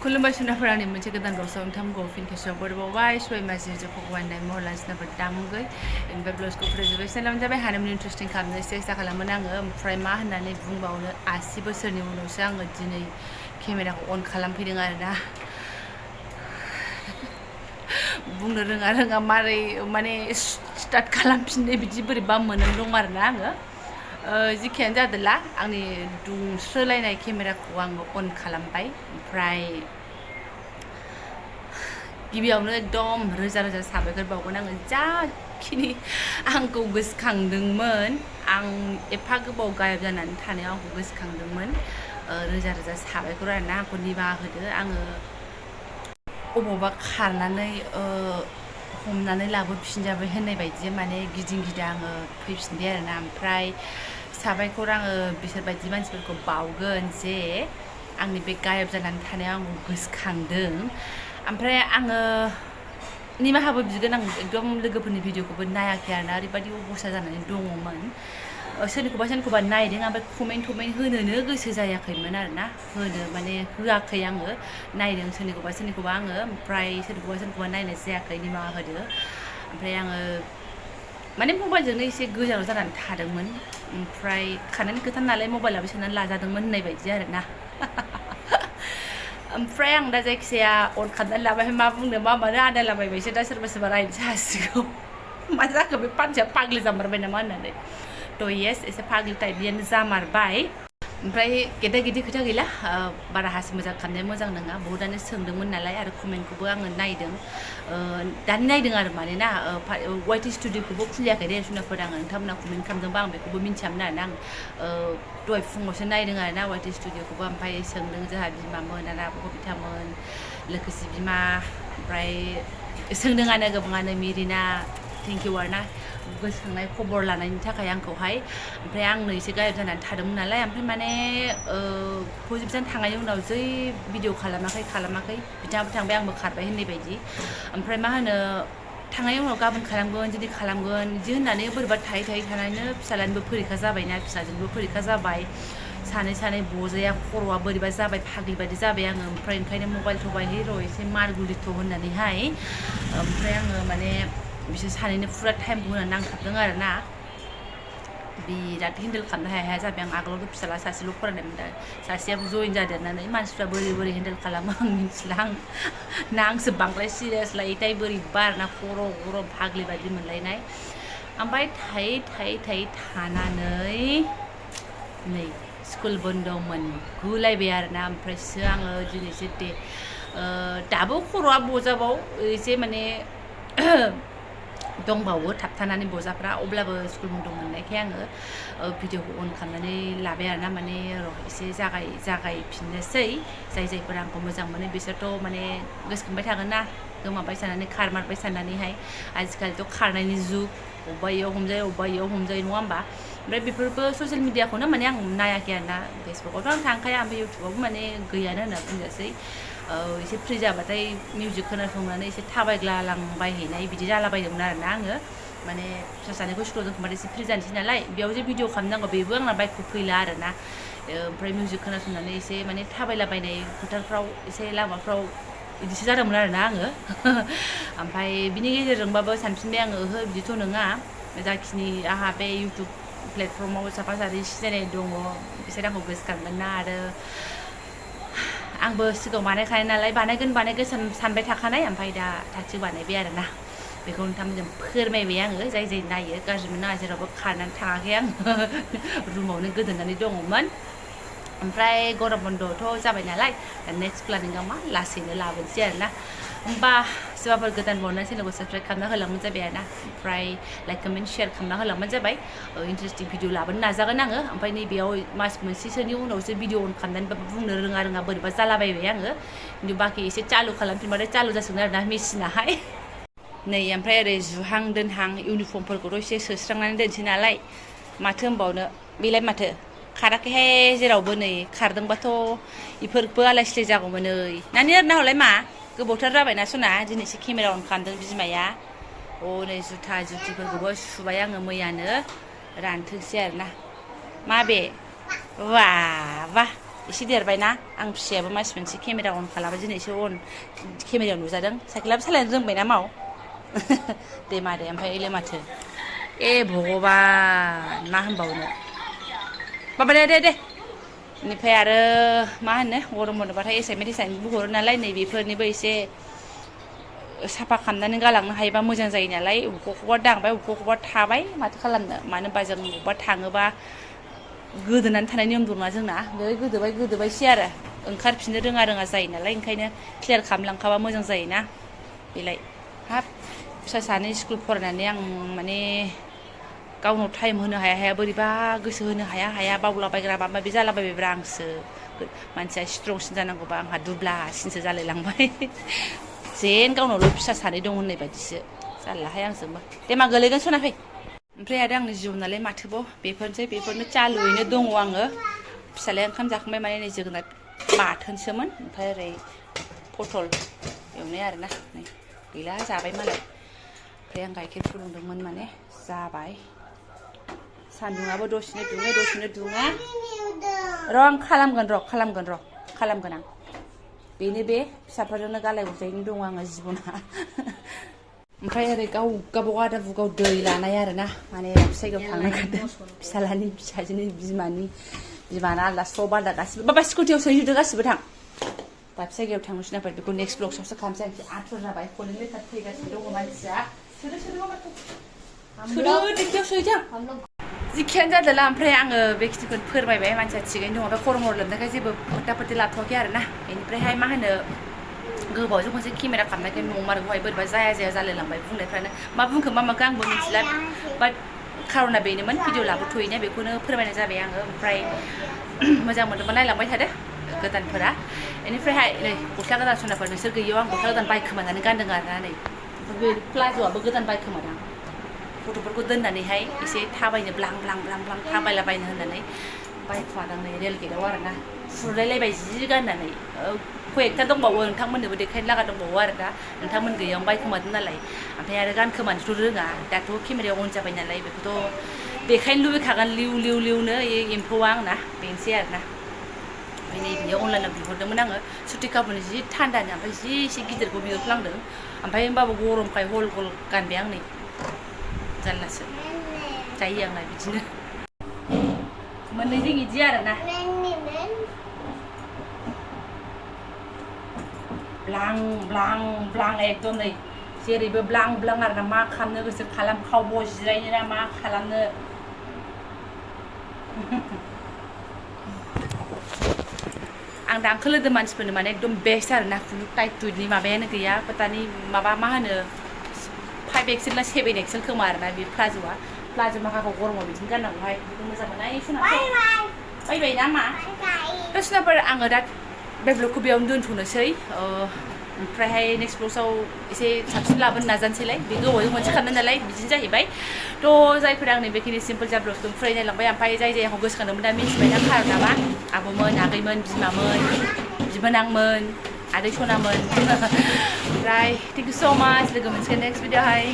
खुलुमबाय सुनाफोरानि मोनसे गोदान गावसाव नोंथांमोनखौ फिन खेबसेयाव बरबावबाय सय मासि भगवान नाय महला सिनाफोर दामगै ओमफ्राय ब्लाउसखौ फोजोबबाय सेलाम जाबाय हानामनि इन्टारेस्टिं खालामनो सेस्था खालामोन आङो ओमफ्राय मा होननानै बुंबावनो 80 बोसोरनि उनावसो आङो दिनै केमेराखौ अन खालामफैदों आरोना बुंनो रोङा मारै माने स्टार्ट खालामफिननो बिदि बोरैबा मोननानै दं आरोना आङो जिखियानो जादोला आंनि दुंस्रोलायनाय केमेराखौ आङो अन खालामबाय ओमफ्राय गिबियावनो एकदम रोजा रोजा साबायखर बावगोन आङो जाखिनि आंखौ गोसोखांदोंमोन आं एफा गोबाव गायब जानानै थानायाव आंखौ गोसोखांदोंमोन रोजा रोजा साबायखर आरोना आंखौ निमाहा होदो आङो अबावबा खारनानै हमनानै लाबोफिनजाबाय होननाय बायदि माने गिदिं गिदा आङो फैफिनबाय आरोना ओमफ्राय साबायखर आङो बिसोर बायदि मानसिफोरखौ बावगोन जे आंनि बे गायब जानानै थानायाव आंखौ गोसोखांदों ओमफ्राय आङो निमाहाबो बिगोन आं एकदम लोगोफोरनि भिडिअखौबो नायाखै आरोना ओरैबायदि अबस्था जानानै दङमोन सोरनिखौबा नायदों ओमफ्राय कमेन्ट होनोनो गोसो जायाखैमोन आरोना होनो माने होआखै आङो नायदों सोरनिखौबा आङो ओमफ्राय सोरनिखौबा नायनाय जायाखै निमाहा होदो ओमफ्राय आङो माने मबाइलजोंनो एसे गोजानाव जानानै थादोंमोन ओमफ्राय खानानै खोथा नालाय मबाइलाबो सोनानै लाजादोंमोन होननाय बायदि आरोना ओमफ्राय आं दा जायखिजाया अन खालामनानै लाबाय मा बुंनो मा मानो आन्दायलाबायबायसो दा सोरबा रायनोसो हासिगौ मा जाखो बे पान्थिया फाग्लि जामारबाय नामा होननानै थ' येस एसे फाग्लि टाइपनियानो जामारबाय ओमफ्राय गेदा खोथा गैला बारा हासि मोजां खालामनाया मोजां नङा बहुतानो सोंदोंमोन नालाय आरो कमेन्टखौबो आङो नायदों दानि नायदों आरो माने ना वाइट स्टुडिअ'खौबो खुलियाखै दे सुनाफोर आङो नोंथांमोना कमेन्ट खालामदोंबा आं बेखौबो मिन्थियामोन आरोना आं दहाय फुङावसो नायदों आरोना वाइट स्टुडिअ'खौबो ओमफ्राय सोंदों जोंहा बिमामोन आरो आब' बिथामोन लोगोसे बिमा ओमफ्राय सोंदोंआनो गोबाङानो मिरिना थेंक इउ आरोना गोसोखांनाय खबर लानायनि थाखाय आंखौहाय ओमफ्राय आंनो एसे गायब जानानै थादोंमोन नालाय ओमफ्राय माने फोजोबजानो थांनायनि उनाव जै भिडिअ खालामाखै बिथाङाबो थांबाय आंबो खारबाय होननाय बायदि ओमफ्राय मा होनो थांनायनि उनाव गाबोन खालामगोन दिनै खालामगोन बिदि होननानै बोरैबा थायै थानानैनो फिसालानिबो फरिखा जाबायना फिसाजोंबो फरिखा जाबाय सानै बजाया खर'आ बोरैबा जाबाय फाग्लि बायदि जाबाय आङो ओमफ्राय ओंखायनो मबाइल थबाय र' एसे मारगुलिथ' होननानैहाय ओमफ्राय आङो माने बिसोर सानैनो फुरा टाइमखौ होनानै नांथाबदों आरोना बिराद हेन्देल खालामनो हाया जाबाय आं आगोलावथ' फिसाला सासेल' फरायनायमोन दा सासेयाबो जइन जादेरनानै मानसिफ्रा बोरै हेन्देल खालामो आं मिथिला ना आंसो बांद्राय सिरियास लायोथाय बोरैबा आरोना खर' फाग्लि बायदि मोनलायनाय ओमफ्राय थायै थानानै नै स्कुल बन्द'मोन गुलायबाय आरोना ओमफ्रायसो आङो दिनैसो दाबो खर'आ बजाबाव एसे माने दंबावो थाबथानानै बजाफ्रा अब्लाबो स्कुल बन्द' मोननायखाय आङो भिडिअखौ अन खालामनानै लाबाय आरोना माने र' एसे जागायफिननोसै जायफोरा आंखौ मोजां मोनो बिसोरथ' माने गोसोखांबाय थागोन ना गोमाबाय साननानै खारमारबाय साननानैहाय आजिखालिथ' खारनायनि जुग अबेबा इयाव हमजायो नङा होमबा ओमफ्राय बेफोरबो ससियेल मिडियाखौनो माने आं नायाखै आरोना फेसबुकआवथ' आं थांखाया ओमफ्राय इउटुबावबो माने गैयानो होनना बुंजासै एसे फ्रि जाबाथाय मिउजिक खोनासंनानै एसे थाबायग्लालांबायहैनाय बिदि जालाबायदोंमोन आरोना आङो माने फिसा सानैखौ स्कुलाव दोनखांबाथाय एसे फ्रि जानोसै नालाय बेयाव जे भिडिअ खालामनांगौ बेबो आंना बाइकखौ फैला आरोना ओमफ्राय मिउजिक खोनासंनानै एसे माने थाबायलाबायनाय फोथारफ्राव एसे लामाफ्राव बिदिसो जादोंमोन आरोना आङो ओमफ्राय बिनि गेजेरजोंबाबो सानफिनबाय आङो ओहो बिदिथ' नङा जाखिनि आंहा बे इउटुब प्लेटफर्माव साफा सानै सिनायनाय दङ बिसोर आंखौ गोसोखांगोन ना आरो आंबो सिगाङाव बानायखानाय नालाय बानायगोन सानबाय थाखानाय ओमफ्राय दा थागथिग बानायबाय आरोना बेखौ नोंथांमोनजों फोरमायबाय आङो जाय नायो गाज्रि मोना जेरावबो खारनानै थाङाखै आं रुमावनो गोदोनानै दङमोन ओमफ्राय गरम बन्द'थ' जाबाय नालाय दा नेक्स्ट प्लानिंआ मा लासैनो लाबोनोसै आरोना होमबा सोरबाफोर गोदान बावना चेनेलखौ साबसक्राइब खालामना होलांबानो जाबाय आरोना ओमफ्राय लाइक कमेन्ट शेयार खालामना होलांबानो जाबाय इन्टारेस्टिं भिडिअ लाबोनो नाजागोन आङो ओमफ्राय नैबेयाव मास मोनसेसोनि उनावसो भिडिअ अन खालामनानैबाबो बुंनो रोङा बोरैबा जालाबायबाय आङो खिन्थु बाखि एसे चालु खालामफिनबाथाय चालु जासिगोन आरोना मेसिनाहाय नै ओमफ्राय ओरै जुहां दोनहां इउनिफर्मफोरखौथ' एसे सोस्रांनानै दोनसै नालाय माथो होनबावनो बेलाय माथो खाराखैहाय जेरावबो नै खारदोंबाथ' इफोरबो आलाय सिलाय जागौमोन नै नानि ओरैना हरलाय मा गोबावथार जाबायना सना दिनैसो केमेरा अन खालामदों बिमाया नै जुथिफोरखौबो सुबाय आङो मैयानो रानथोंसै आरोना माबे वा एसे देरबायना आं फिसायाबो मानसि मोनसे केमेरा अन खालामो दिनैसो अन केमेरायाव नुजादों साइकेलाबो सालायनो रोंबायना माव दे मादै ओमफ्राय एले माथो ए भगबान मा होनबावनो बाबा दे बेनिफ्राय आरो मा होनो गरम बनोबाथाय एसाइनमेन्ट हरो नालाय नै बेफोरनिबो एसे साफा खालामनानै गालांनो हायोबा मोजां जायो नालाय बबेखौबा दांबाय बबेखौबा थाबाय माथो खालामनो मानो होनबा जों बबेबा थाङोबा गोदोनानै थानाय नियम दंना जोंना बे गोदोबायसै आरो ओंखारफिननो रोङा जायो नालाय ओंखायनो क्लियार खालामलांखाबा मोजां जायोना बेलाय हाब फिसा सानै स्कुल फरायनानै आं माने गावनाव टाइम होनो हाया बोरैबा गोसो होनो हाया बावलाबायग्रा माबा माबि जालाबायबायब्रा आंसो मानसिया स्ट्रंसिन जानांगौबा आंहा दुब्लासिनसो जालायलांबाय जेन गावनावल' फिसा सानै दं होननाय बायदिसो जारलाहाय आंजोंबो दे मा गोलैगोन सना फै ओमफ्राय आरो आंनि जिउ नालाय माथोबाव बेफोरनो चालुयैनो दङ आङो फिसालाया ओंखाम जाखांबाय माने नै जोगोनार बाथोनसोमोन ओमफ्राय ओरै पटल एवनाय आरोना नै गैला जाबाय मालाय ओमफ्राय आं गाइखेर फुदुंदोंमोन माने जाबाय सान्दुङाबो दसेनो दुङा र' आं खालामगोन आं बेनो बे फिसाफोरजोंनो गालाय गुजायैनो दङ आङो जिबना ओमफ्राय ओरै गावबागाव आदा बुगाव दै लानाय आरोना माने दाबसे जायगायाव थांनो नागिरदों फिसालानि फिसाजोनि बिमाना आलदा सब आलदा गासिबो बाबा स्कुटियाव सोहैजोबदो गासिबो थां दाबसे जायगायाव थांनोसै नाफोर बेखौ नेक्स्ट ब्लगसावसो खालामसै आं आथुर जाबाय कलेज लेटार फैगासिनो दङ मानसिया सोदो डिक्कियाव सोहैथों जिखियानो जादोंला ओमफ्राय आङो बे खिथिखौ फोरमायबाय मानसिया थिगैनो दङ ओमफ्राय खर' लोमनायखाय जेबो फोथा लाथ'वाखै आरोना बेनिफ्रायहाय मा होनो गोबावजों खनसे केमेरा खालामनायखाय नंमारगौहाय बोरैबा जाया जालायलांबाय बुंनायफ्रानो मा बुंखो मा माखो आंबो मिथिला बाट खार'ना बेनोमोन भिडिअ लाबोथ'यैनो बेखौनो फोरमायनाय जाबाय आङो ओमफ्राय मोजां मोनदोंबा नायलांबाय थादो गोदानफोरा बेनिफ्रायहाय नै गस्ला गोदान सनाफोर नोंसोर गैयैयाव आं गस्ला गोदान बायखोमानानै गानदों आरोना नै बे प्लाज'आबो गोदान बायखोमादां गथ'फोरखौ दोननानैहाय एसे थाबायनो ब्लां थाबायलाबायनो होननानै बायखोमादां नै रेल गेटआव आरोना फुरलायलायबाय जि गाननानै कयेकथा दंबावो नोंथांमोननोबो देखायनो लागा दंबावो आरोना नोंथांमोन गैयावनो बायखोमादों नालाय ओमफ्राय आरो गानखोमानोथ' रोङा दाथ' केमेरायाव अन जाबाय नालाय बेखौथ' देखायनो लुबैखागोन लिवनो एम्फौआ आंना बेनोसै आरोना ओमफ्राय नै बियो अनलाइनाव बिहरदोंमोन आङो सुथि कापुरनि जि थान्दानो ओमफ्राय जि एसे गिदिरखौ बिहरफ्लांदों ओमफ्राय होमबाबो गरमखाय हल गानबाय आं नै जारलासो जायो आंना बिदिनो मोननैजों बिदि आरोना ब्लां एकदम नै जेरैबो ब्लां आरोना मा खालामनो गोसो खालामखाव जिरायनो ना मा खालामनो आं दांखोल होदों मानसिफोरनो माने एकदम बेस्ट आरोना खुनु टाइट टुइटनि माबायानो गैया दानि माबा मा होनो 5 एक्सेल ना 7 एक्सेल खोमा आरोना बे प्लाज' माखाखौ गरमाव बिदिनो गाननांगौहाय बेखौ मोजां मोननाय सुना बायबाय ना मा सुनाफोर आङो दा बे ब्लगखौ बेयावनो दोनथ'नोसै ओमफ्रायहाय नेक्स्ट ब्लगआव एसे साबसिन लाबोनो नाजानोसैलाय बे गोबावजों मोनसे खालामनाय नालाय बिदिनो जाहैबाय थ' जायफोरा आंनि बेखिनि सिम्पोल जा ब्लगखौ फरायनायलांबाय ओमफ्राय जाय जायखौ गोसोखांदोंमोन दा मिथिबायना खार नामा आब'मोन आगैमोन बिमामोन बिबोनांमोन आदै सनामोन ओमफ्राय थेंक इउ स' माच लोगो मोनसिगोन नेक्स्ट भिडिअ'हाय